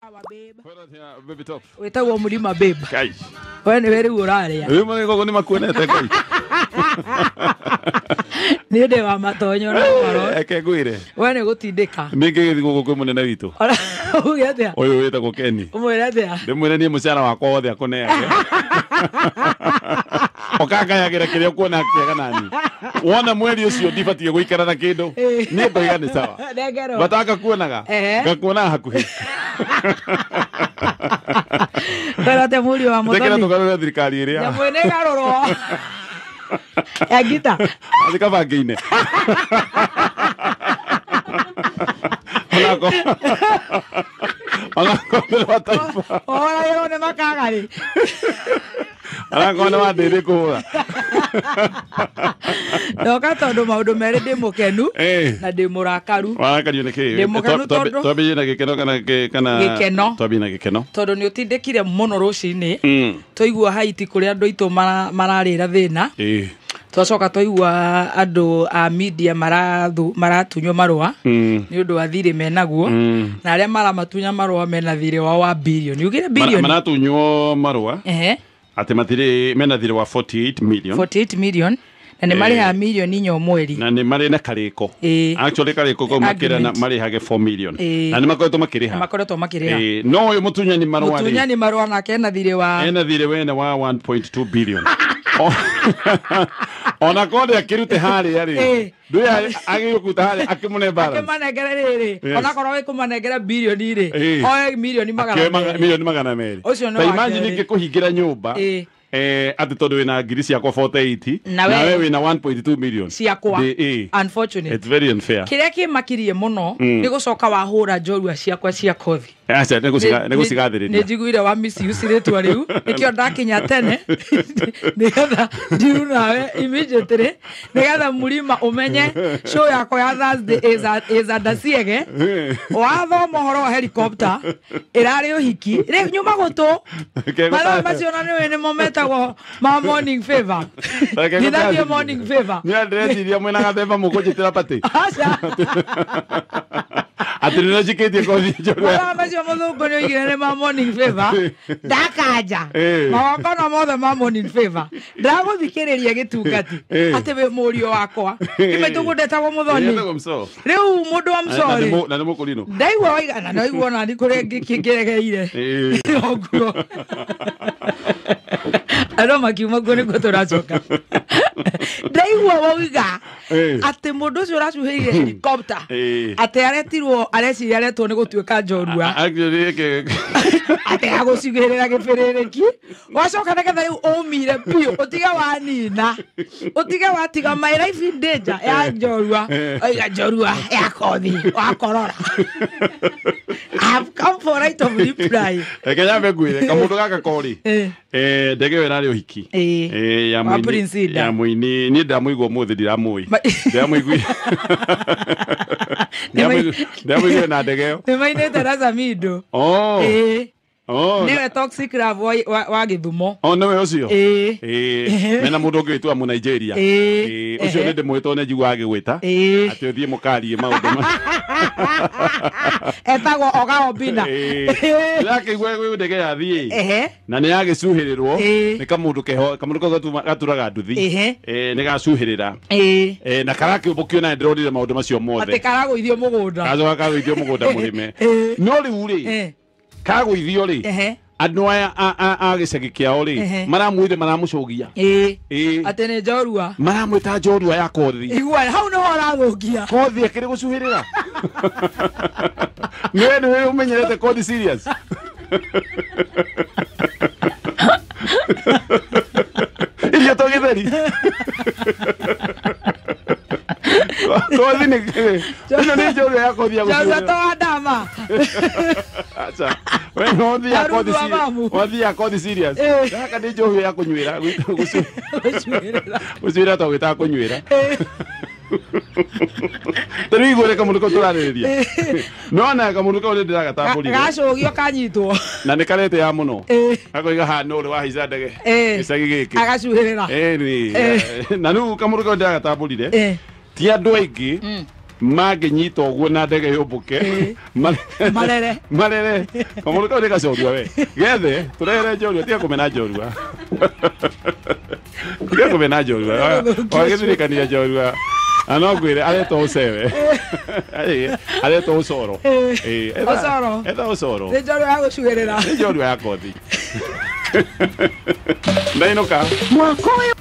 Baby top. Wĩtagwo Mũrima babe. Kai. We nĩwe rĩu ũrarĩa. Rĩu magego nĩ makuonete Ngai. Nĩ ũndũ wa matonyo na ngoro. Eke ngwĩre. We nĩ gũtindĩka. Nĩ ngĩgĩthiĩ gũkũ kwĩ mũnene witũ. Uge atĩa? Ũyũ wĩtagwo Kenny. Ũmwĩre atĩa? Ndĩmwĩre niĩ mũcara wakwa wothe akũneage. Ũkangayagĩra kĩrĩa ũkuona kĩega nani. Wona mweri ũcio ndibatiĩ gũikara na kĩndũ. Niĩ ngoiga nĩ sawa. Ndengerwo. Bataka kuonaga. Ngakuonaga hakuhĩ. Kwĩra atĩa mũriũ wa Ndekera Mũthoni? tũgarũre thirikari ĩrĩa. Nyamũ ĩno ĩgarũrwo. Ya ngita. Atĩ kabangi-inĩ. Onako. Onako nĩ wa taifa. Ũhoragĩrwo nĩ makagarĩ. Onako nĩ wa ndĩrĩ kũhũra. Ndoka tondũ maũndũ merĩ ndĩ mũkenu na ndĩ mũrakaru. Warakario nĩ kĩ? Ndĩ mũkenu tondũ Twambĩrĩrie na gĩkeno kana kana Gĩkeno. Twambĩrĩrie na gĩkeno. Tondũ nĩ ũtindĩkire mũno rũcinĩ. Twaigua Haiti kũrĩa andũ aitũ mararĩra thĩna. Twacoka twaigua andũ a media maratunywo marũa nĩ ũndũ wa thirĩ menaguo. Na arĩa maramatunya marũa mena thirĩ wao wa billion. Ugire billion? Maratunywo marũa. Atĩ matirĩ mena thirĩ wa 48 million. 48 million. Na nĩ marĩhaga milioni inya o mweri. Na nĩ marĩ na karĩko. Actually karĩko kau makĩra na marĩhage 4 million. Na nĩ makoretwo makĩrĩha. Na makoretwo makĩrĩha. No ũyũ mũtunyani marũa rĩ. Mũtunyani marũa nake ena thirĩ wa ena thirĩ wene wa 1.2 billion. Ona konde akĩrute harĩa rĩ. Ndũĩ agĩgũkuta harĩa akĩmũne balance. Akĩmanengere rĩrĩ. Ona korwo wĩkũmanengera bilioni rĩ. Oe milioni magana merĩ. Milioni magana merĩ. Ũcio nĩ Ta wa imagine kerĩ. ingĩkũhingĩra nyũmba. Atĩ tondũ wĩna ngiri ciakwa 48 Na na we wĩna 1.2 million ciakwa. Unfortunate. It's very unfair. Kĩrĩa kĩmakirie mũno nĩ gũcoka wahũra njorua ciakwa cia kothi. Aca nĩ gũcigathĩrĩria. Nĩ njiguire wa misuse rĩtwa rĩu nĩkĩo ndakinya tene nĩgetha ndiru nawe immediately nĩgetha Mũrima ũmenye show yakwa ya Thursday is a ndaciege. Wathoma ũhoro wa helicopter ĩrarĩ ũhiki rĩu nyuma gũtũ. Mathaa macio na nĩũĩ nĩmo metagwo ma morning favor. Ndinathiĩ morning favor. Nĩ ndĩreciria mwĩna gathemba mũkũnjĩtĩra patĩ. Aca. Atĩ nĩ njikĩtie kothi njorua. Mathaa macio mũthũngũ nĩ oigire nĩ ma morning favor. Ndakanja. Magongona mothe ma morning favor. Ndagũthikĩrĩria gĩtungati. Atĩ wĩ mũriũ wakwa. Kĩmaitũ ndetagwo Mũthoni. Ndetagwo Msoo. Rĩu mũndũ wa Msoo rĩ. Na nĩ mũkũrinũ. Ndaigua waiga na ndaigua ona nĩ kũrĩa ngĩregeire. Ũguo. Andũ makiuma kuo nĩkuo tũracoka. Ndaigua wauga atĩ mũndũ ũcio ũracuhĩire helicopter atĩ aretirwo areciria aretwo nĩ gũtuĩka njorua. Atĩ agũcigĩrĩra gĩbĩrĩrĩki. Wacoka nĩgetha rĩu ũmire biũ ũtige wanina. Ũtige watiga my life in danger ya njorua. Oiga njorua ya kothi wa korora. I've come for right of reply. Reke nyambe ngwĩre kamũndũ gaka kori. Ndege ĩyo ĩrarĩ ũhiki. Ya mũini. Ya mũini niĩ ndamũigua ũmũthĩ ndiramũĩ. Ndamũiguire. Ndamũiguire na ndege ĩyo. Nĩ mainĩte na Samido. Nĩwe toxic love wa Gĩthumo. Nĩwe ũcio? Mena mũndũ ũngĩ wĩtwa mũ Nigeria. Ũcio nĩ ndĩmũĩ tondũ nĩ njiguaga agĩgwĩta. Atĩ ũthiĩ mũkarie maũndũ ma. Etagwo Oga Obina. Ndĩrakĩigua gwĩ ndege yathiĩ. Na nĩ yagĩcuhĩrĩrwo nĩ kamũndũ keho, kamũndũ kau gaturaga nduthi. Nĩ gacuhĩrĩra. Na karakĩũmbũkio na ndĩronire maũndũ macio mothe. Atĩ karagũithio mũgũnda. Gacoka kagũithio mũgũnda mũrĩme. No rĩu rĩ, kagũithio rĩ, andũ aya a gĩcagi kĩao rĩ, maramwĩre maramũcũgia. Atĩ nĩ njorua. Maramwĩta njorua ya kothi. Igua hau nĩho arathũkia. Kothi akĩrĩ gũcuhĩrĩra. Nĩwe nĩwe ũmenyerete kothi serious. Irio to gĩtheri. Kothi nĩ ĩno nĩ njorua ya kothi ya gũcuhĩrĩra. Njorua to wa ndama. Acha. We kothi ya kothi serious. Kothi ya kothi serious. Gaka nĩ njohi ya kũnyuĩra. Gũcuhĩrĩra to gwĩtaga kũnyuĩra. Tarĩu igũre kamũndũ kau tũrarĩrĩria. Nona kamũndũ kau nĩ ndĩragatambũrire. Gacũgio kanyitwo. Na nĩ karete ya mũno. Gakoiga haha nũ ũrĩ wahaica ndege. Gĩcagi gĩkĩ. Agacuhĩrĩra. Na rĩu kamũndũ kau ndĩragatambũrire. Ti andũ aingĩ Mangĩnyita ũguo na ndege yũmbũke marere marere kamũndũ kau nĩ gacorua we gethe tũrehere njorua tiga kũmena njorua tiga kũmena njorua wagĩthirikania njorua na no ngwĩre aretwo ũcewe aretwo ũcoro Ũcoro. Etha ũcoro nĩ njorua ya gũcuĩrĩra nĩ njorua ya kothi ndainũka Mwaka ũyũ.